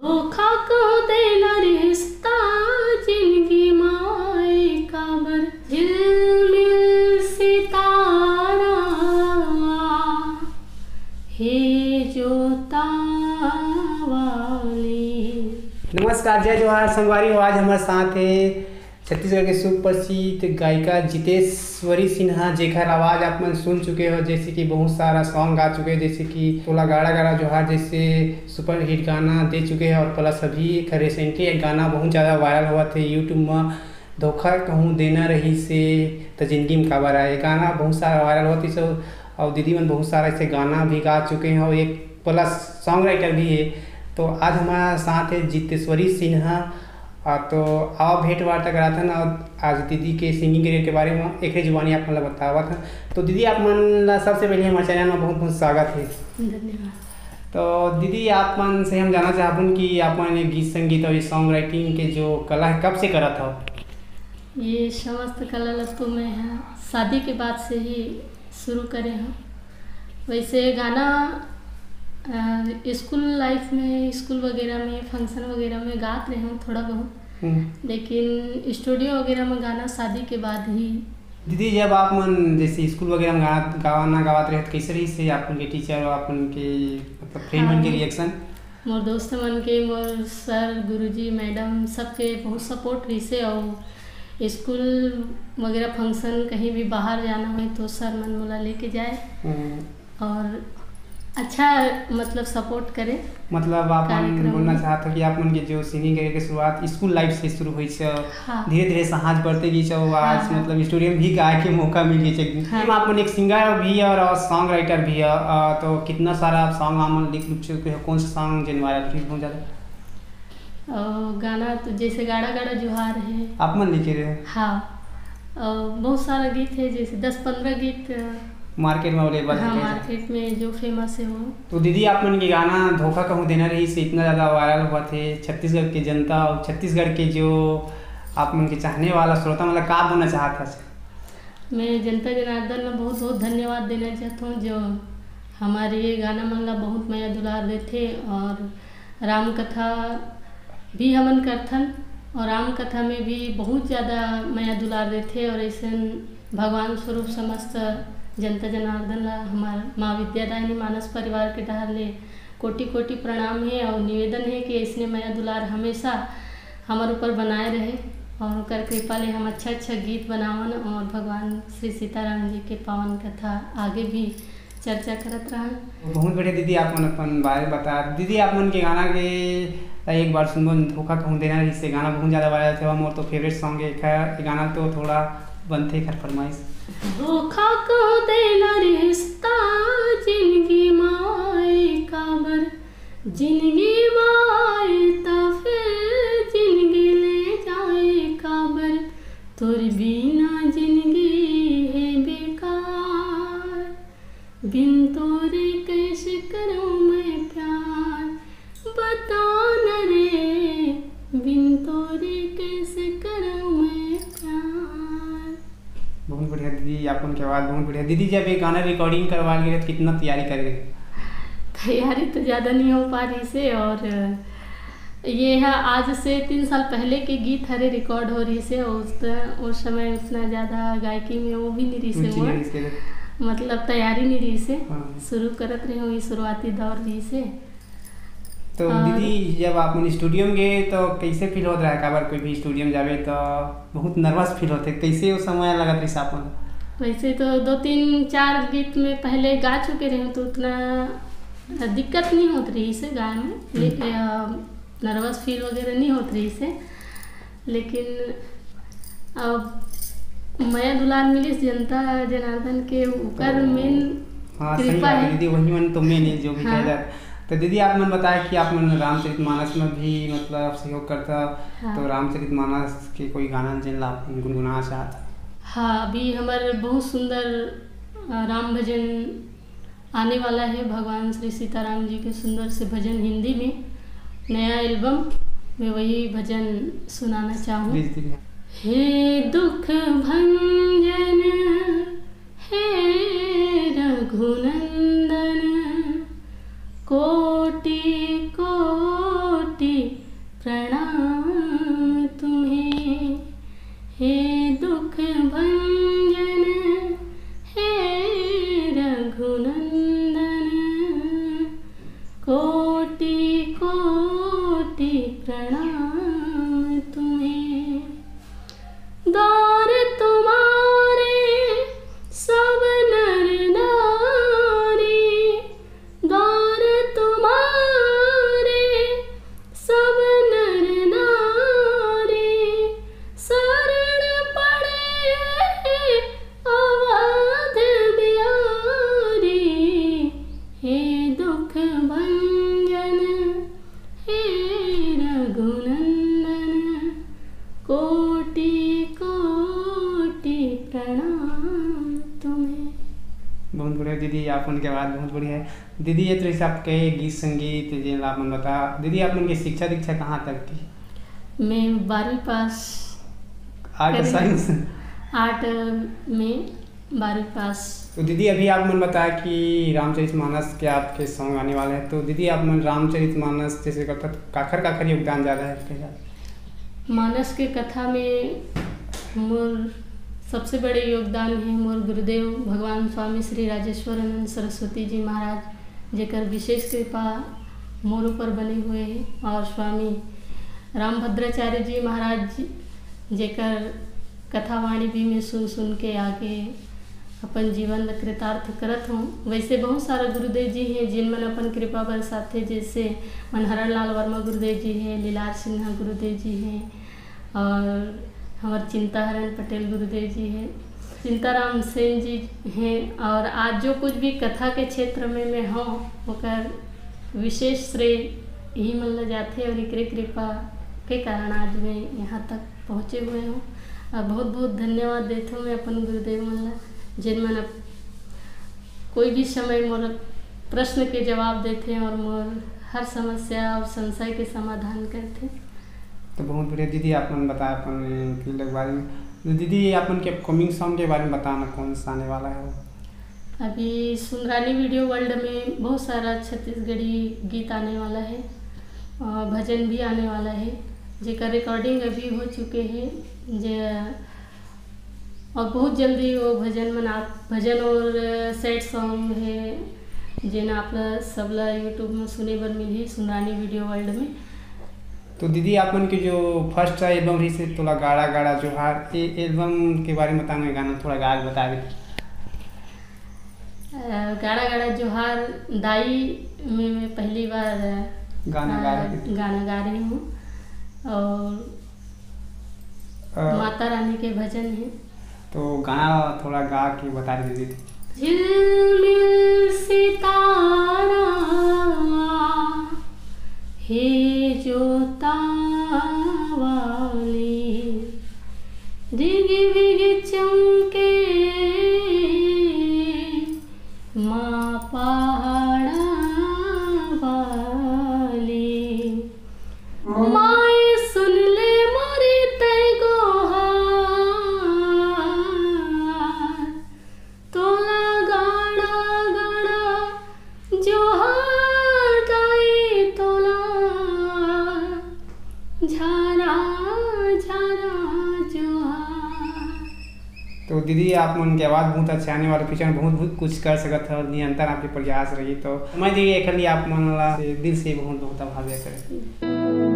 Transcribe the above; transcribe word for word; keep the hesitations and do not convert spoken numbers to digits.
धोखा कहूँ देना रिश्ता जिंदगी माए काबर झिलमिल सितारा हे जोता वाली। नमस्कार, जय जोहार संगवारी हो। आज हमारे साथ है छत्तीसगढ़ के सुप्रसिद्ध गायिका जितेश्वरी सिन्हा, जेकर आवाज़ आप मन सुन चुके हो, जैसे कि बहुत सारा सॉन्ग गा चुके हैं, जैसे कि तोला गाड़ा गाड़ा जोहार जैसे सुपरहिट गाना दे चुके हैं, और प्लस अभी एक रिसेंटली एक गाना बहुत ज़्यादा वायरल हुआ थे यूट्यूब में, धोखा कहूँ देना रहिसे त जिंदगी में काबर आए, गाना बहुत सारा वायरल हुआ थे। और दीदी मन बहुत सारा ऐसे गाना भी गा चुके हैं और एक प्लस सॉन्ग राइटर भी है। तो आज हमारा साथ है जितेश्वरी सिन्हा। आ, तो आओ भेंट वार्ता कराथन और आज दीदी के सिंगिंग करियर के बारे में एक जुबानी आप मन ला बतावत हन। तो दीदी, आप मन ला सबसे पहले हमारे चैनल में बहुत बहुत स्वागत है। धन्यवाद। तो दीदी, आप मन से हम जानना चाहबन कि आप मन ये गीत संगीत और ये सॉन्ग राइटिंग के जो कला है, कब से करत हो? ये समस्त कला ला तो मैं ह शादी के बाद से ही शुरू करे हूँ। वैसे गाना अ, स्कूल लाइफ में, स्कूल वगैरह में, फंक्शन वगैरह में गात रहे हूँ थोड़ा बहुत, हम्म। लेकिन स्टूडियो वगैरह में गाना शादी के बाद ही। दीदी, जब आप मन जैसे स्कूल वगैरह में गाना गाना गावत रहे तो कैसे रहिसे आप मन के टीचर और आप मन के मतलब फ्रेंड हाँ, मन के रिएक्शन? मोर दोस्त मन के, मोर सर, गुरुजी, मैडम सबके बहुत सपोर्ट रहिसे। और स्कूल वगैरह फंक्शन कहीं भी बाहर जाना होए तो सर मन मोला लेके जाए। हम्म। और अच्छा मतलब सपोर्ट करे। मतलब आप मन कार्यक्रम बोलना में। चाहत हो कि आप मन के जो सिंगिंग करियर के शुरुआत स्कूल लाइफ से शुरू हुई से, हाँ। धीरे धीरे से आगे बढ़ते गई से आज हाँ, हाँ। मतलब स्टूडियो में भी गाए के मौका मिल गई से। हाँ। आप मन एक सिंगर भी और, और सॉन्ग राइटर भी है, अ, तो कितना सारा आप सॉन्ग आप मन लिख लिख चुके हो, कौन सा सॉन्ग जेन वायरल भी बहुत ज़्यादा? और गाना तो जैसे गाड़ा गाड़ा जुहार है। आप मन लिखे रहे? हाँ। और बहुत सारा गीत है, जैसे दस पंद्रह गीत, अ, मार्केट में अवेलेबल हाँ, है। मार्केट में जो फेमस है वो। तो दीदी, आप मन के गाना धोखा कहूँ देना रहिसे इतना ज़्यादा वायरल हुआ थे, छत्तीसगढ़ के जनता और छत्तीसगढ़ के जो आप मन के चाहने वाला श्रोता मन ला का बोलना चाहत है? मैं जनता जनार्दन ला बहुत बहुत धन्यवाद देना चाहता हूँ, जो हमारे ये गाना मन ला बहुत मया दुलार देथे और राम कथा भी हमन करथन और राम कथा में भी बहुत ज़्यादा मया दुलार देथे और ऐसन भगवान स्वरूप समस्त जनता जनार्दन ला हमार माँ विद्यादायिनी मानस परिवार के डहर ले कोटि कोटि प्रणाम हे और निवेदन हे कि ऐसने मया दुलार हमेशा हमर ऊपर बनाए रहे और ओकर कृपा ले हम अच्छा अच्छा गीत बनावन और भगवान श्री सीताराम जी के पावन कथा आगे भी चर्चा करत रहन। बहुत बढ़िया दीदी, आप मन अपन बारे बता। दीदी, आप मन के गाना के एक बार सुनबो, धोखा कहूँ देना रहिसे गाना बहुत ज़्यादा वायरल थे, मोर तो फेवरेट सॉन्ग है। एक गाना तो थोड़ा बनथे एकर फरमाइश। धोखा कहूँ देना रिश्ता जिंदगी माए काबर, जिंदगी माए त फिर जिंदगी ले जाए काबर, तोर बिना जिंदगी है बेकार। बिन तोरे कैसे करूँ मैं प्यार, बता न रे, बिन तोरे कैसे करूँ मैं प्यार। बहुत बढ़िया दीदी, आप मन के आवाज़ बहुत बढ़िया। दीदी, जब ये गाना रिकॉर्डिंग करवा के तो कितना तैयारी कर गए? तैयारी तो ज़्यादा नहीं हो पा रही से और ये ह आज से तीन साल पहले के गीत हरे रिकॉर्ड हो रही से। उस, उस समय उतना ज़्यादा गायकी में वो भी नहीं रही से रुचि वो। नहीं इसके लिए। मतलब तैयारी नहीं रही से। हाँ। शुरू करत रहे हुई शुरुआती दौर रही से। तो हाँ। दीदी, जब आप मन स्टूडियो में गए तो कैसे फील होत रहा? काबर कोई भी स्टूडियो में जावे तो बहुत नर्वस फील होते, कैसे वो समय लगत रही आप मन? वैसे तो दो तीन चार गीत में पहले गा चुके रहे हूँ तो उतना दिक्कत नहीं होत रही से गाए में। हम्म। ले-, अ, नर्वस फील वगैरह नहीं होत रही से, लेकिन अब मया दुलार मिलिस जनता जनार्दन के ऊपर तो मेन हाँ, सही कृपा बात है है। दीदी, वही मन तो मेन है जो भी हाँ। कह जाए। तो दीदी, आप मन बताए कि आप मन रामचरितमानस में भी मतलब सहयोग करता, हाँ। तो रामचरितमानस के कोई गाना जिन ला आप गुनगुना चाहत? हाँ, अभी हमारे बहुत सुंदर अ, राम भजन आने वाला है, भगवान श्री सीताराम जी के सुंदर से भजन हिंदी में नया एल्बम में वही भजन सुनाना चाहूँ। प्लीज दीदी। हे दुख भंजन, हे रघुनंदन, कोटि कोटि प्रणाम तुम्हें, हे दुख भंजन, हे रघुनंदन, कोटि कोटि प्रणाम तुम्हें। द्वार तुम्हारे सब नर नारी, द्वार तुम्हारे सब नर नारी, शरण पड़े अवध बिहारी। हे दुख भंजन, हे रघुनंदन, कोटि कोटि प्रणाम तुम्हें। बहुत बढ़िया दीदी, आप मन के आवाज बहुत बढ़िया है। दीदी, ये तो जैसे आपके गीत संगीत, जे ला आप मन बता, दीदी, आप मन के शिक्षा दीक्षा कहाँ तक की? मैं बारहवीं पास आर्ट करी। साइंस? आर्ट में बारहवीं पास। तो दीदी, अभी आप मन बताया कि रामचरित मानस के आपके सॉन्ग आने वाले हैं, तो दीदी, आप मन रामचरित मानस जैसे कथा, काखर काखर योगदान ज़्यादा है आपके साथ? मानस के कथा में मोर सबसे बड़े योगदान है मोर गुरुदेव भगवान स्वामी श्री राजेश्वरानंद सरस्वती जी महाराज, जेकर विशेष कृपा मोर ऊपर बने हुए है, और स्वामी रामभद्राचार्य जी महाराज जी, जेकर कथावाणी भी मैं सुन सुन के आगे अपन जीवन ल कृतार्थ करत हूँ। वैसे बहुत सारा गुरुदेव जी हैं, जिन मन अपन कृपा बरसाथे, जैसे मनहरण लाल वर्मा गुरुदेव जी हैं, लीलार सिन्हा गुरुदेव जी हैं, और हमार चिंताहरण पटेल गुरुदेव जी हैं, चिंताराम सेन जी हैं, और आज जो कुछ भी कथा के क्षेत्र में मैं हूँ, ओकर विशेष श्रेय यही मन ल जाथे, और एकरे कृपा के कारण आज मैं यहाँ तक पहुँचे हुए हूँ। और बहुत बहुत धन्यवाद देथों मैं अपन गुरुदेव मन ला, जिन मन अब कोई भी समय मोर प्रश्न के जवाब देथे और मोर हर समस्या और संशय के समाधान करथे। तो बहुत बढ़िया दीदी, आप मन बताया अपन फील्ड के बारे में। तो दीदी, आप मन के अपकमिंग सॉन्ग के बारे में बताना, कौन सा आने वाला है? अभी सुंदरानी वीडियो वर्ल्ड में बहुत सारा छत्तीसगढ़ी गीत आने वाला है, अ, भजन भी आने वाला है, जेकर रिकॉर्डिंग अभी हो चुके हैं, जे, और बहुत जल्दी वो भजन मन आप, भजन और सैड सॉन्ग है, जेन आप ला, सब ला YouTube में सुने बर मिलही सुंदरानी वीडियो वर्ल्ड में। तो दीदी, आप मन के जो फर्स्ट एल्बम रहिस हे तोला गाड़ा गाड़ा जोहार, ये एल्बम के बारे में बताना, गाना थोड़ा गा के बता दे। अ, गाड़ा गाड़ा जोहार दाई में मैं पहली बार, अ, गाना गा रहे थे। गाना गा रही हूँ और अ, माता रानी के भजन है। तो गाना थोड़ा गा के बता दीजिए। झिलमिल सितारा हे जोता वाली, रिग बिग चमके माँ पहाड़ा वाली। माई सुन ले मोरी तै गोहार, तोला गाड़ा गाड़ा जोहार दाई, तोला झारा झारा जोहार। तो दीदी, आप मन के आवाज़ बहुत अच्छा आने वाला, फ्यूचर में बहुत, बहुत कुछ कर सकत हो, निरंतर आपके प्रयास रही। तो मैं दीदी, एक लिए आप मन ला दिल से बहुत, बहुत आभार व्यक्त करें।